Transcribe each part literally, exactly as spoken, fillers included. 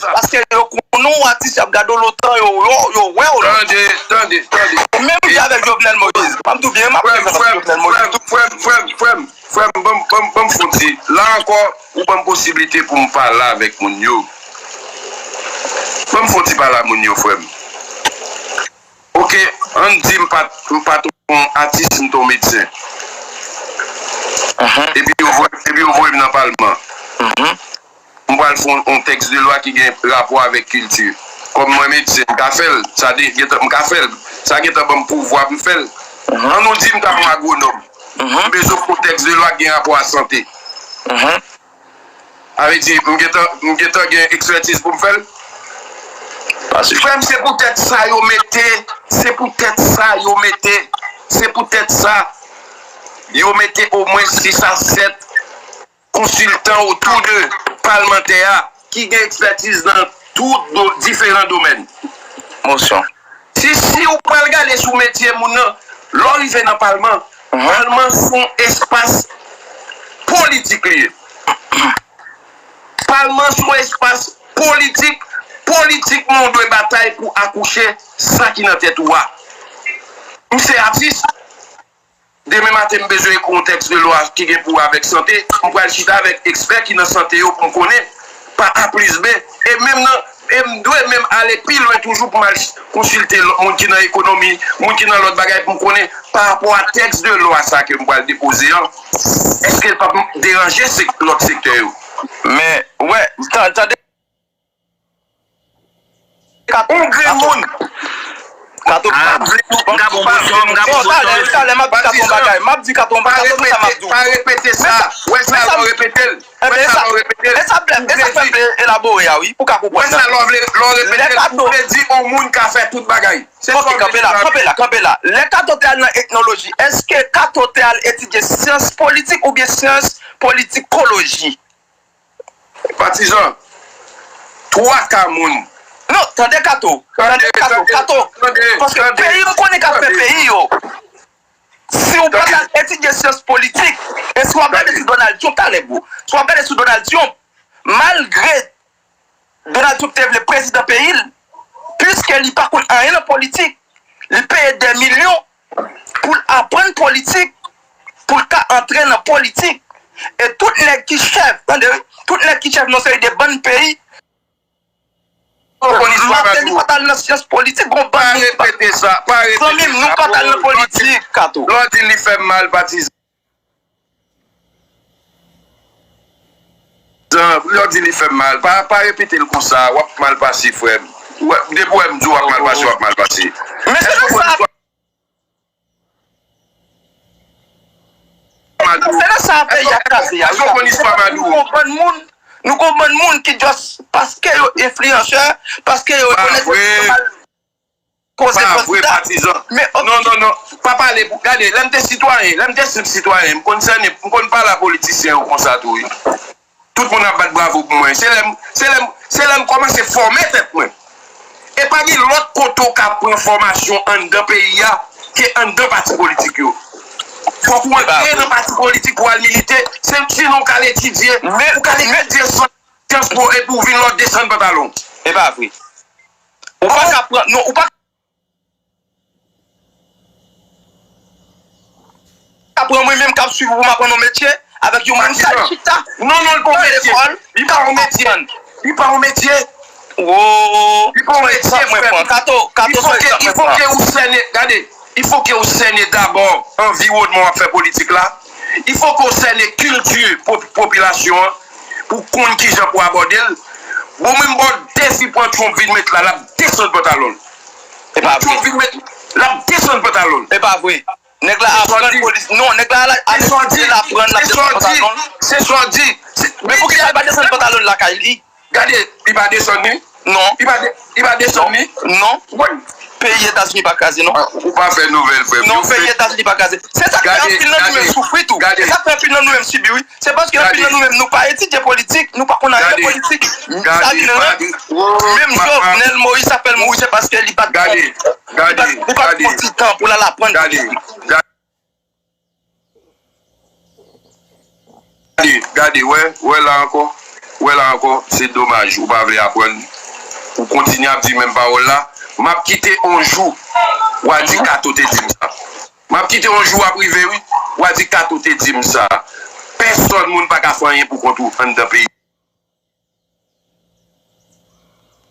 Paske yo konnen w atis, y ap gade w lontan, yo, yo, yo wè w lontan. Tande, tande, tande. Menm jan avèk Jovenel Moïse. Pa m tou byen, m ap Frè m, frè m, Jovenel Moïse. Frè m, frè m, frè m, frè m, frè m, ban m, ban m, ban m fon ti. La ankò, ou ban m posiblite pou m pale avèk moun yo. Ban m fon ti pale a moun yo, frè m. Oke, ann di m pa t, m pa t yon atis, m t yon medsen. Epi yo voye, epi yo voye m nan palman. M pral fè yon, yon tèks de lwa ki gen rapò avèk kilti. Kòm mwen medsen, m ka fè l. Sa de, gentan, m ka fè l. Sa gentan ban m pouvwa pou m fè l. Ann nou di m ta yon agwonòm. M bezwen fè yon tèks de lwa ki gen rapò a sante. Sa vle di, m gentan, m gentan gen ekspètiz pou m fè l? Frè m, se poutèt sa yo mete, se poutèt sa yo mete, se poutèt sa yo mete omwen sis a sèt konsiltan otou de palmantè a ki gen ekspètiz nan tout do, diferan domèn. Mosyon. Si, si ou pral gade sou metye moun nan, lè w rive nan palman, palman se yon espas politik li ye. Palman se yon espas politik, politikman ou dwe batay pou akouche sa ki nan tèt ou a. M se atis, demen maten m bezwen ekri yon tèks de lwa ki gen pou wè avèk sante, m pral chita avèk ekspè ki nan sante yo pou m konnen pa A plis B, e menm nan, e m dwe menm ale pi lwen toujou pou m al konsilte lòt moun ki nan ekonomi, moun ki nan lòt bagay pou m konnen pa rapò a tèks de lwa sa ke m pral depoze an, èske l p ap deranje sek-, lòt sektè yo? Men, wè, tan-, tande. Kato, yon grenn moun. Kato, ah, m ka pran mosyon, m ka pran mosyon. Talè, talè, m ap di Kato yon bagay. M ap di Kato yon bagay. Kato, men sa m ap di w. Pa repete sa. Wè sa lè w repete l. Wè sa lè w repete l. E sa, e sa fè m vle elabore a, wi, pou w ka konprann. Wè sa lè w vle, lè w repete l. Ou vle di yon moun ka fè tout bagay. Se sa w vle di la. Kanpe la, kanpe la, kanpe la. Lè Kato te al nan etnoloji, èske Kato te al etidye syans politik oubyen syans politikoloji? Patizan, twa ka moun. Non, tande Kato. Tande Kato. Kato. Paske peyi m konnen k ap fè peyi yo. Si w pa t al etidye syans politik, e si w ap gade sou Donald Trump, talè, bro. Si w ap gade sou Donald Trump, malgre Donald Trump te vle prezidan peyi l, piske li pa konn anyen nan politik, li peye dè milyon pou l aprann politik, pou l ka antre nan politik. E tout nèg ki chèf, tande wi, tout nèg ki chèf nan seri de bann peyi, Martelly pa t al nan syans politik, gon bann moun ki pa. Pa repete sa, pa repete sa. Zanmi m, nou pa t al nan politik, Kato. Lè w di li fè m mal, patizan. Lè w di li fè m mal, pa, pa repete l konsa, w ap mal pase, frè m. Ou wè, depi w wè m di w w ap mal pase, w ap mal pase. Men se nan sa, se nan sa peyi a kraze a, wi. Èske w konn istwa Maduro? Nou gon bann moun, nou gon bann moun ki just paske yo enfliyansè, paske yo rekonèt yo mal. Koze kandida. Pa vre, patizan. Men, ok. Non, non, non. Pa pale pou, gade, lè m te sitwayen, lè m te senp sitwayen, m konn sène, m konn pale a politisyen yo konsa tou, wi. Tout moun ap bat bravo pou mwen. Se lè m, se lè m, se lè m kòmanse fòme tèt mwen. E pa gen lòt kote w ka pran fòmasyon anndan peyi a ke anndan pati politik yo. Fòk ou antre nan pati politik pou w al milite. Se, sinon w ka al etidye, ou ka al etidye san syans po epi w vin la w desann pantalon w. E pa vre. Ou pa ka pran, non, ou pa ka pran mwen menm k ap swiv ou pou m aprann yon metye avèk yon moun k al chita nan lekòl, k ap aprann. Li pa yon metye. Li pa yon metye. Wo. Li pa yon metye, frè m. Kato, Kato, se egzanp mwen pran. Il faut que, il faut que ou sène, gade, il faut que ou sène dabò anviwònman w ap fè politik la. Il faut que ou sène kilti pop-, popilasyon an pou konn kijan pou abòde l. Bon, mwen m ba w defi, pran Trump vin met la, l ap desann pantalon l. E pa vre. Trump vin met, l ap desann pantalon l. E pa vre. Nèg la aprann polis. Non, nèg la al etidye, l aprann, l ap desann pantalon l. Se sa w di. Men poukisa l pa desann pantalon l lakay li? Gade, li pa desann li? Non. Li pa de-, li pa desann li? Non. Peyi Etazini pa kraze, non. Ah, ou pa fè nouvèl, frè m. Non, peyi Etazini pa kraze. Se sa k fè anpil nan nou menm soufri tou. Se sa k fè anpil nan nou menm sibi, wi. Se paske anpil nan nou menm, nou pa etidye politik, nou pa konn anyen nan politik. Sa vin rèd. Menm Jovenel Moïse ap fè l mouri, se paske li pa t pran, li pa t, li pa t pran ti tan pou l al aprann politik. Gade, gade, wè, wè la ankò. Ou wè la ankò, se domaj, ou pa vle aprann. Ou kontinye ap di menm pawòl la. M ap kite on jou, w a di Kato te di m sa. M ap kite on jou ap rive, wi. W a di Kato te di m sa. Pèsòn moun pa ka fè anyen pou kont ou anndan peyi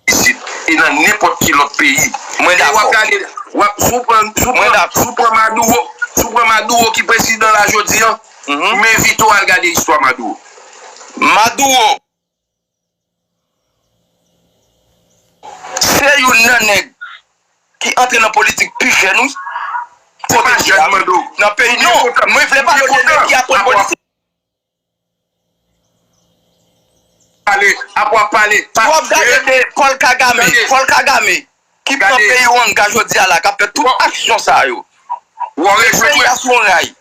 isit. E nan nenpòt ki lòt peyi. Mwen dakò. E w ap gade, w ap, si w pran, si w pran, si w pran Maduro, si w pran Maduro ki prezidan la jodi an, m envite w al gade istwa Maduro. Maduro. Se youn nan nèg ki antre nan politik pi jèn, wi. Kote ki la? Nan peyi, non. Mwen vle pale de nèg ki aprann politik. Pale, apre w ap pale. W ap gade de Paul Kagame, Paul Kagame, ki pran peyi Rwanda jodi a la, k ap fè tout aksyon sa yo. Peyi a sou yon ray.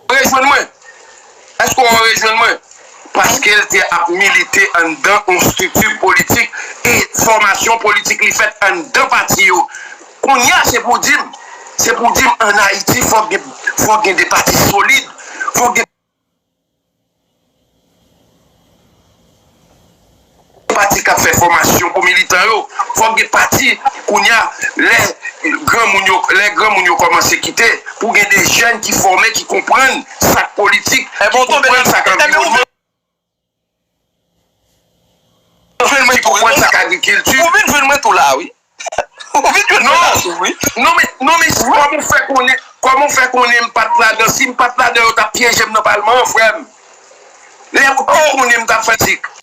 Rejwenn mwen. Èske w rejwenn mwen? Paske l te ap milite anndan yon estrikti politik e fòmasyon politik li fèt anndan pati yo. Kounye a, se pou di m, se pou di m, ann Ayiti, fòk gen, fòk gen de pati solid, fòk gen pati k ap fè fòmasyon pou militan yo. Fòk gen pati, kounye a, lè granmoun yo, lè granmoun yo kòmanse kite, pou gen de jèn ki fòme, ki konprann sa k politik, ki konprann sa k anviwònman, ki konprann sa k agrikilti. Ou vin jwenn mwen tou la, wi. Ou vin jwenn mwen la tou, wi. Non, men, non, men, kòman w fè konnen, kòman w fè konnen m pa t ladan? Si m pa t ladan, yo t ap pyeje m nan palman an, frè m. Lè yo te konnen m t ap fè dik.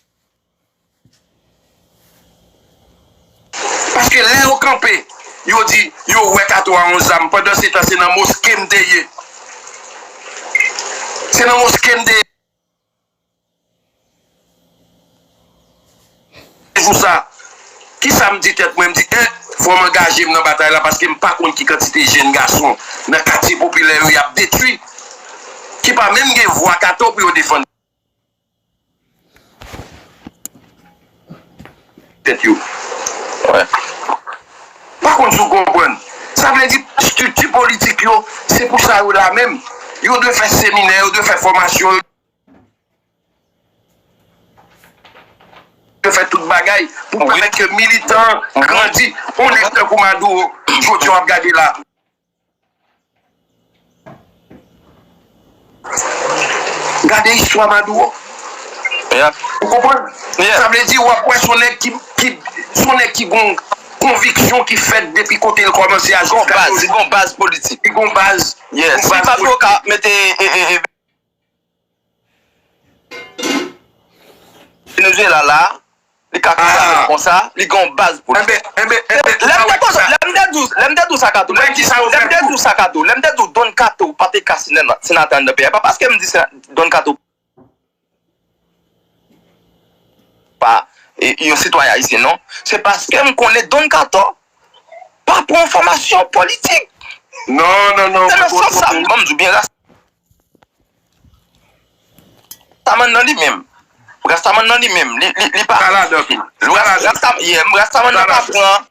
Paske lè yo kanpe, yo di, yo wè Kato a yon zam. Pandan se tan, se nan moske m te ye. Se nan moske m te ye. Jou sa, kisa m di tèt mwen? M di, en, fò m angaje m nan batay la, paske m pa konn ki kantite jèn gason nan katye popilè yo y ap detwi, ki pa menm gen vwa Kato pou yo defann tèt yo. Pa konn si w konprann. Sa vle di, estrikti politik yo, se pou sa yo la menm. Yo dwe fè seminè, yo dwe fè fòmasyon, yo dwe fè tout bagay pou pèmèt ke militan an grandi. On nèg tankou Maduro, jodi a w ap gade la. Gade istwa Maduro. Ou konprann? Sa vle di, w ap wè se yon nèg ki, ki, se yon nèg ki gon konviksyon ki fèt depi kote l kòmanse a jiska jodi. Li gon baz politik. Li gon baz. Si Maduro ka mete, e, e, e, Venezuela la, li ka konprann konsa, li gen yon baz pou l fè. Lè m te koze, lè m te di w, lè m te di w sa Kato, lè m te di w sa Kato, lè m te di w Don Kato pa te ka senatè anndan peyi a, pa paske m di Don Kato pa, e, yon sitwayen ayisyen, non. Se paske m konnen Don Kato pa pran fòmasyon politik. Non, non, non. Se nan sans sa, ban m di w byen, Rastaman nan li menm. Rastaman nan li menm. Li, li, li pa. Sa ladan tou. Rastaman nan pa pran.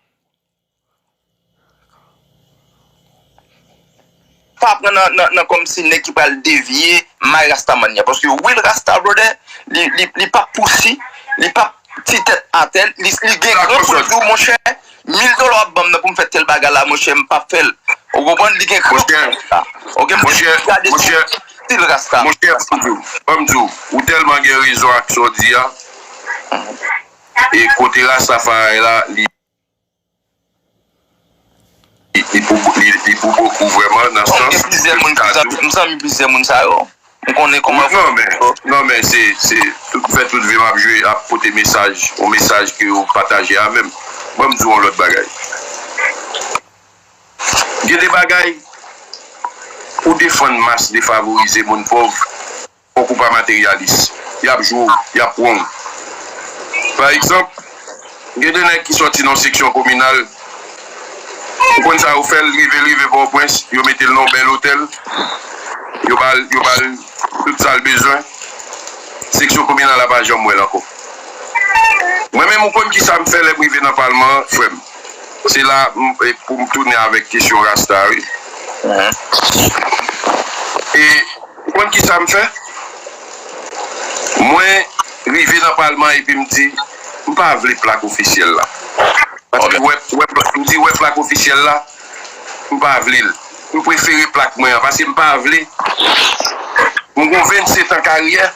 Pa pran nan, nan, nan kòmsi nèg ki pral devye may Rastaman nan. Paske real Rasta brother, li, li, li pa pousi, li pa ti tèt atè, li, li gen kran pou l di w, monchè, mil dola w ap ban m nan pou m fè tèl bagay la, monchè, m p ap fè l. Ou konprann? Li gen kran pou l fè sa. Oke, m te gade stil Rasta. Monchè, ban m di w, ban m di w, ou tèlman gen rezon ak sa w di a. E kote Rastafari la, li, li, li pou, li, li pou bokou vrèman, nan sans. M zanmi plizyè moun sa yo. M konnen kòman. Non, men, non, men se, se, tout, fè tout vi m ap jwe, ap pote mesaj, yon mesaj ke ou pataje avè m. Ban m di w yon lòt bagay. Gen de bagay, ou defann mas defavorize, moun pòv, fòk ou pa materyalis. Y ap jwe w, y ap pran w. Pa egzanp, gen de nèg ki sòti nan yon seksyon kominal, ou konn sa yo fè l, rive, rive Pòtoprens, yo mete l nan yon bèl otèl, yo ba l, yo ba l tout sa l bezwen. Seksyon kominal la pa janm wè l ankò. Mwen menm, ou konn kisa m fè lè m rive nan palman an, frè m? Se la m, e, pou m tounen avèk kesyon Rasta, wi. E, ou konn kisa m fè? Mwen rive nan palman epi m di, m pa vle plak ofisyèl la. Paske wè, wè, m di wè plak ofisyèl la, m pa vle l. M prefere plak mwen an, paske m pa vle. M gon vennsenk an karyè.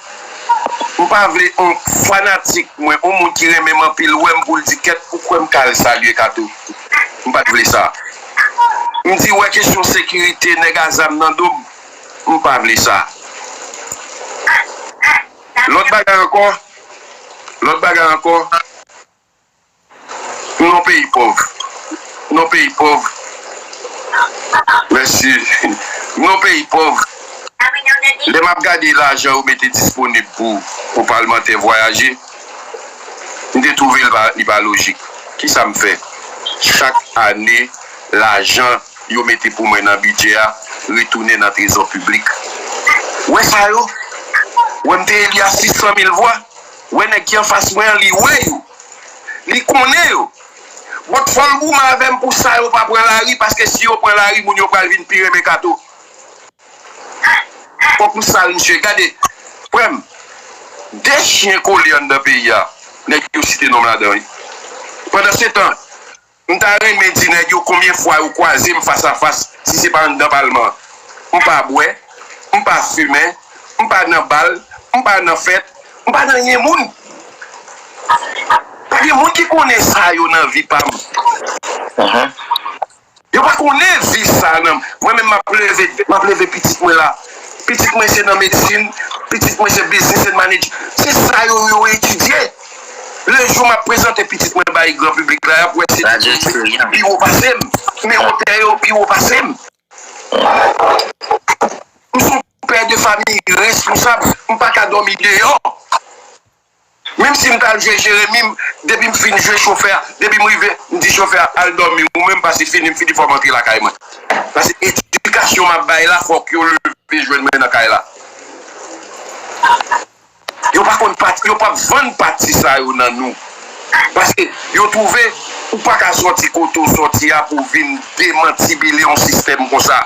M pa vle on fanatik mwen, on moun ki renmen m anpil, wè m pou l di kèt, ou kwè m ka al salye Kato. M pa t vle sa. M di wè kesyon sekirite, nèg a zam nan do m, m pa vle sa. Lòt bagay ankò, lòt bagay ankò, nou peyi pòv. Nou peyi pòv. Mèsi. Nou peyi pòv. Lè m ap gade lajan yo mete disponib pou, pou palmantè vwayaje, m te twouve l pa, li pa lojik. Kisa m fè? Chak ane, lajan yo mete pou mwen nan bidjè a retounen nan trezò piblik. Ou wè sa yo? Ou wè m te eli a sis san mil vwa? Ou wè nèg ki anfas mwen an, li wè yo. Li konnen yo. But fò l goumen avè m pou sa yo pa pran lari, paske si yo pran lari, moun yo pral vin pi renmen Kato. Fòk m sal misye. Gade, frè m, de chyen kole anndan peyi a, nèg yo site non m ladan, wi. Pandansetan, m ta renmen di nèg yo konbyen fwa yo kwaze m fas a fas, si se pa anndan palman an. M pa bwè, m pa fimen, m pa nan bal, m pa nan fèt, m pa nan anyen moun. Pa gen moun ki konnen sa yo nan vi pa m. Yo pa konnen vi sa nan. Mwen menm m ap leve, m ap leve pitit mwen la. Pitit mwen se nan medsin, pitit mwen se business and manage. Se sa yo, yo etidye. Le jou m ap prezante pitit mwen bay gran piblik la, y ap wè se pi wo pase m. Men wotè yo pi wo pase m. M se yon pè de fanmi responsab, m pa ka dòmi deyò. Menm si m t al jwe Jeremi, m, depi m fin jwe chofè a, depi m rive, m di chofè a, "Al dòmi, ou menm, pase fini, m fini, fò m antre lakay mwen." Paske edikasyon m ap bay la, fòk yo leve jwenn mwen nan kay la. Yo pa konn pati, yo p ap vann pati sa yo nan nou. Paske yo twouve ou pa ka sòti kote w sòti a pou w vin demantibile yon sistèm konsa.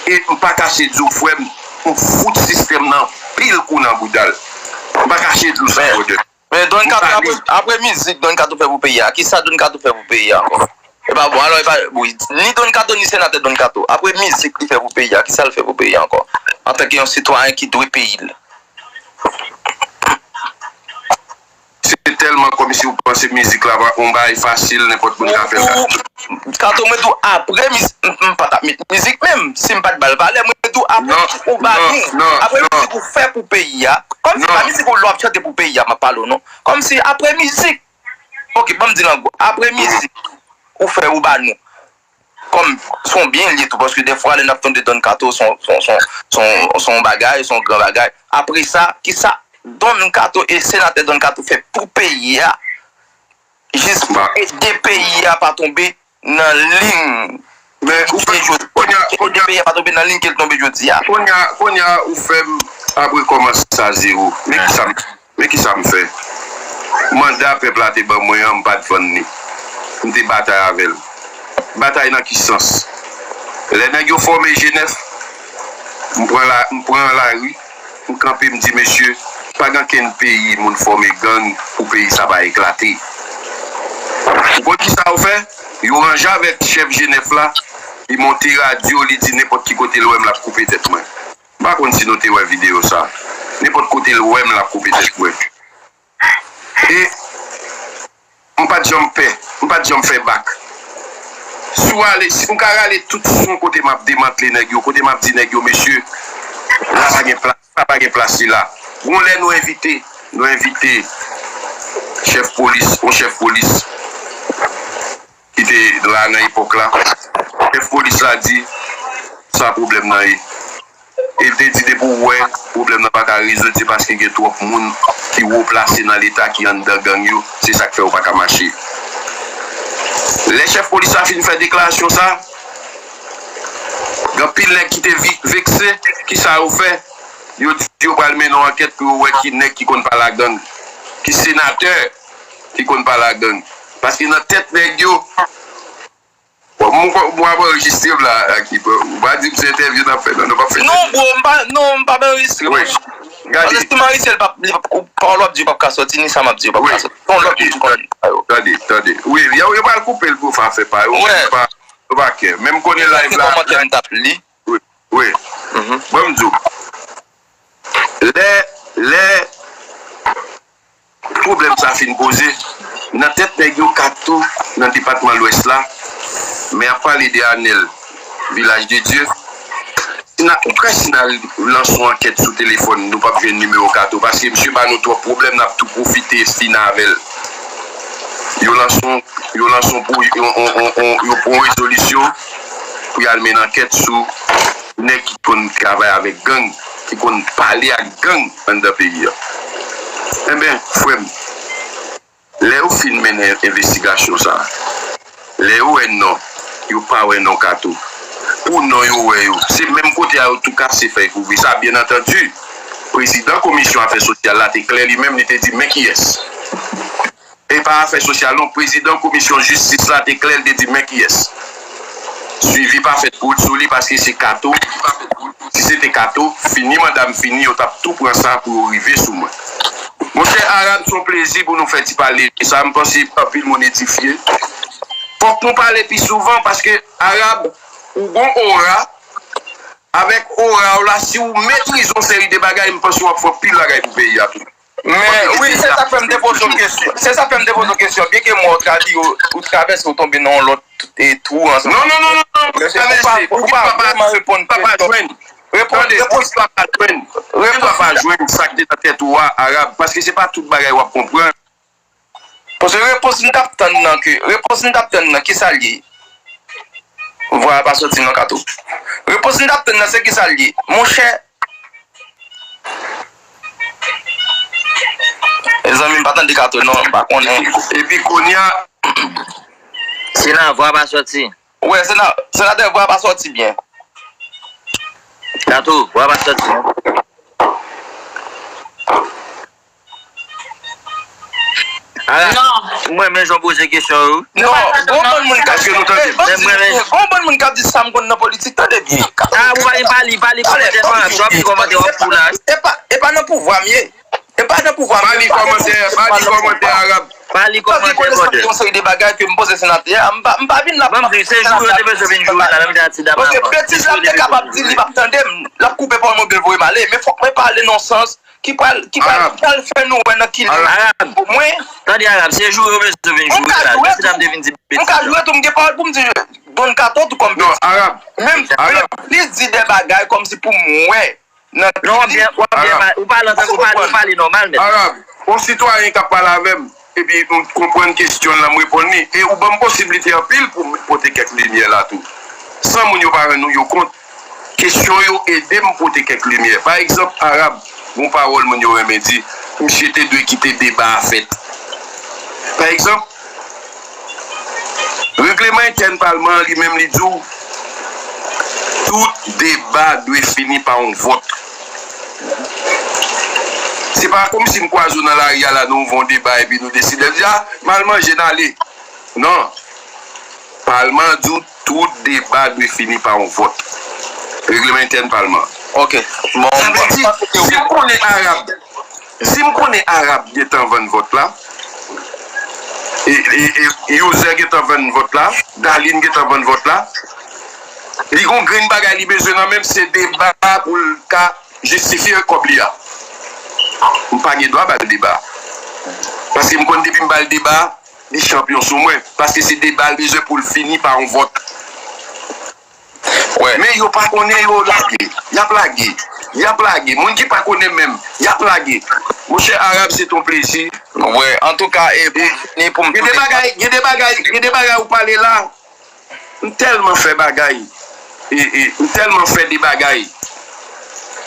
E m pa kache di w, frè m, m fout sistèm nan pil kou nan bouda l. M pa kache di w sa, brother. Men Don Kato, apre, apre mizik Don Kato fè pou peyi a, kisa Don Kato fè pou peyi a ankò? E pa bon, alò, e pa, wi, ni Don Kato, ni senatè Don Kato. Apre mizik li fè pou peyi a, kisa l fè pou peyi a ankò? Antanke yon sitwayen ki dwe peyi l. Se tèlman kòmsi w panse mizik la pa yon bagay fasil, nenpòt moun ka fè l. Kato, mwen di w, apre mizik, m, m pa t ap met mizik menm, si m pa t ba l valè, mwen di w, apre mizik ou ba nou, apre mizik ou fè pou peyi a, kòmsi pa mizik ou lè w ap chante pou peyi a, m ap pale w non. Kòmsi apre mizik, oke, ban m di l an gwo, apre mizik ou fè ou ba nou, kòm se yon byen li ye tou, paske dèfwa lè n ap tande Don Kato, se yon, se yon, se yon, se yon, se yon bagay, se yon gran bagay. Apre sa, kisa Don Kato e senatè Don Kato fè pou peyi a? Jis pou ede peyi a pa tonbe nan liy. Men ou fè, kounye a, ede peyi a pa tonbe nan liy ke l tonbe jodi a. Kounye a, kounye a, ou fè m ap rekòmanse a zewo. Men kisa m, men kisa m fè? Manda pèp la te ban mwen an, m pa t vann li. M te batay avè l. Batay nan ki sans? Lè nèg yo fòme G nèf, m pran la, m pran lari, m kanpe, m di, "Mesye, pa gen okenn peyi moun fòme gang pou peyi sa pa eklate." Ou konn kisa yo fè? Yo ranje avèk chèf G nèf la, li monte radyo, li di, "Nenpòt ki kote l wè m, l ap koupe tèt mwen." M pa konn si nou te wè videyo sa. Nenpòt kote l wè m, l ap koupe tèt mwen. E m pa t janm pè, m pa t janm fè bak. Si w ale, si m ka rale tout son kote m ap demantle nèg yo, kote m ap di nèg yo, "Mesye, la pa gen plas, sa pa gen plas li la." Gon lè nou envite, nou envite chèf polis, yon chèf polis ki te la nan epòk la. Chèf polis la di, "Sa pwoblèm nan ye?" E l te di, "Depi w wè pwoblèm nan pa ka rezoud, se paske gen twòp moun ki wo plase nan Leta ki anndan gang yo, se sa k fè yo pa ka mache." Lè chèf polis la fin fè deklarasyon sa, gen anpil nèg ki te vi-, vekse, kisa yo fè? Yo di yo pral mennen yon ankèt pou yo wè ki nèg ki konn pale a gang, ki senatè ki konn pale a gang. Paske nan tèt nèg yo, bon, mwen, mwen ap anrejistre m la, Aki. Ou pa di m se entèvyou n ap fè, non, nou p ap fè entèvyou. Non, bro, m pa, non, m p ap anrejistre. Wi. Gade. Paske si m arisye, li p ap, li p ap, ou, pawòl w ap di yo p ap ka sòti, ni sa m ap di yo p ap ka sòti. Se yon lòt moun ki konn sa yo. Tande, tande. Wi, yo, yo pral koupe l pou fè afè pa yo. Yo pa, yo pa kè. Men m konnen live la. Kòmantè m t ap li. Wi, wi. Bon, m di w. Lè, lè pwoblèm sa fin poze, nan tèt nèg yo Kato, nan depatman Lwès la, men ap pale de Anèl, Vilaj de Dye. Si n a, ou kwè si n al lanse yon ankèt sou telefòn, nou p ap jwenn nimewo Kato, paske misye ba nou twòp pwoblèm, n ap tou pwofite fin avè l. Yo lanse yon, yo lanse yon, pwo- yon, yon, yon, yon, yo pran yon rezolisyon pou y al mennen ankèt sou nèg ki konn travay avèk gang, ki konn pale ak gang anndan peyi a. Enben, frè m, lè yo fin mennen envestigasyon sa a, lè yo wè non, yo pa wè non Kato. Pou non yo wè yo, se menm kote a yo tou kase fèy kouvri sa, byen antandi. Prezidan komisyon afè sosyal la te klè li menm, li te di, men kiyès. E pa afè sosyal non, prezidan komisyon jistis la te klè, l te di, men kiyès. Swivi pa fèt pou sou li paske se Kato. Si se te Kato, fini manda m fini, yo t ap tou pran sa pou yo rive sou mwen. Monchè Arab, se yon plezi pou nou fè ti pale sa. M panse anpil moun edifye. Fòk nou pale pi souvan paske Arab, ou gon ora. Avèk ora w la, si w metrize yon seri de bagay, m panse w ap fè anpil bagay pou peyi a tou. Men, wi, se sa k fè m te poze w kesyon. Se sa k fè m te poze w kesyon. Byenke m wè w travi-, ou, ou travèse, ou tonbe nan yon lòt e, twou ansanm. Non, non, non, non, non, m travèse. Ou pa, ou pa, ou pa jwenn. Ou pa jwenn. Tande, ou pa jwenn sa k te nan tèt ou a, Arab, paske se pa tout bagay w ap konprann. Paske repons m t ap tann nan ke, repons m t ap tann nan, kisa l ye? Vwa a pa sòti non Kato. Repons m t ap tann nan, se kisa l ye? Monchè, mezanmi, m pa tande Kato non, m pa konnen. Epi kounye a, Sena, vwa a pa sòti. Wè, sena-, senatè, vwa a pa sòti byen. Kato, vwa a pa sòti byen. Ara, mwen, men jan w poze kesyon yo. Non, gon bann moun k ap, men mwen, men gon bann moun k ap di sa m konn nan politik, tande byen. Ah, ou pa li, pa li kòmantè non, sa w ap di kòmantè w ap fou la. E pa, e pa nan pouvwa m ye. E pa nan pouvwa m ye. Pa li kòmantè, pa li kòmantè Arab. Pa li kòmantè brother. Yon seri de bagay ke m poze senatè a, m pa, m pa vin la. Ban m di, se jou yo te bezwen vin joure la, menm jan ti dam avan. Paske betiz la m te kapab di, li p ap tande m, l ap koupe pawòl mwen, l voye m ale, men fòk mwen pale nan sans ki pral, ki pral, ki pral fè nou wè nan ki liy pou mwen. Tande Arab, se jou yo bezwen vin joure la. Jan ti dam te vin di betiz. M ka joure tou, m gen pawòl pou m di, Don Kato tou kòm betiz. Non, Arab. Menm, menm li di de bagay kòmsi pou m wè nan ki liy. Non, w ap byen, w ap byen, ou pale antanke ou pale, ou pale nòmal, mèt. Arab, yon sitwayen k ap pale avè m, epi m konprann kesyon l lan, m reponn li. E ou ban m posiblite anpil pou m pote kèk limyè la tou. San moun yo pa rann yo kont, kesyon yo ede m pote kèk limyè. Pa egzanp, Arab, gon pawòl moun yo renmen di, misye te dwe kite deba a fèt. Pa egzanp, regleman entèn palman an, li menm, li di w, tout deba dwe fini pa yon vòt. Se pa kòmsi m kwaze w nan lari a la, nou ouvè yon deba epi nou deside di, a, m al manje, n ale. Non. Palman an di w tout deba dwe fini pa yon vòt. Regleman entèn palman an. Ok. Bon, sa vle di, si m konnen Arab, si m konnen Arab gentan vann vòt la, e, e, e User gentan vann vòt la, Darline gentan vann vòt la, li gon grenn bagay li bezwen nan men m, se deba pou l ka jistifye kòb li a. M pa gen dwa ba l deba. Paske m konn depi m ba l deba, li chanpyon sou mwen. Paske se deba l bezwen pou l fini pa yon vòt. Wè. Men yo pa konnen, yo lage. Y ap lage. Y ap lage. Moun ki pa konnen menm, y ap lage. Monchè Arab, se ton plezi. Wè, antouka, e pou fini, pou m gen de bagay, gen de bagay, gen de bagay ou pale la. M tèlman fè bagay. E, e, m tèlman fè de bagay.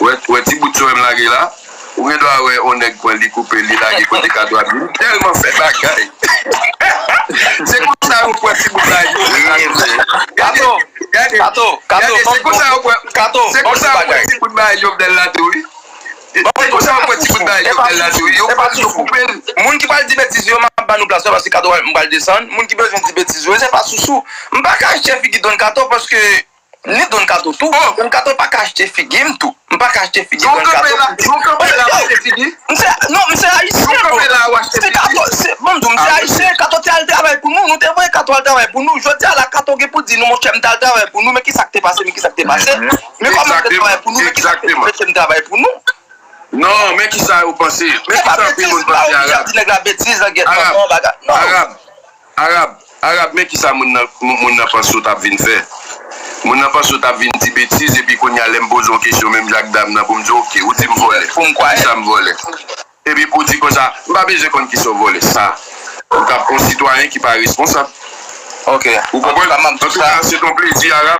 Wè, wè ti bout sou m lage la. Ou gen dwa wè yon nèg pran li koupe li lage kote Kato ap di. M tèlman fè bagay. Se konsa yo pran ti bout la yo. Gade, Kato, gade, Kato, Kato, gade, se konsa yo pran, Kato, se konsa yo pran ti bout bagay Jovenel la tou, wi. E, e konsa yo pran ti bout bagay Jovenel la tou, wi. Yo pran yo koupe l. Moun ki pral di betiz yo, m ap ba nou plas yo, paske Kato, m pral desann. Moun ki bezwen di betiz yo, se pa sousou. M pa ka chèche figi Don Kato, paske Ni Don Kato tou. Don Kato pa ka achte figi m tou. M pa ka achte figi Don Kato. Don kanpe la w achte figi. Non, m se ayisyen. Don kanpe la w achte figi. Bon, m di w, m se ayisyen. Kato te al travay pou nou. Nou te voye Kato al travay pou nou. Jodi a la, Kato gen pou di nou, monchè, m t al travay pou nou. Men ki sa k te pase, men ki sa k te pase. Men kòman m te travay pou nou, men ki sa k te fè m travay pou nou. Non, men ki sa yo panse. Men ki sa anpil moun panse Arab. Arab, Arab, Arab, men ki sa moun nan, moun nan panse w t ap vin fè. Moun nan panse w t ap vin di betiz, epi kounye a lè m poze w kesyon, menm jan ak dam nan, pou m di w, oke, ou di m vòlè. Pou m kwaye. Ki sa m vòlè? Epi pou w di konsa, m pa bezwen konn ki sa w vòlè. Sa. Ou t ap yon sitwayen ki pa responsab. Ok. Ou konprann? Antouka, se ton plezi, Arab.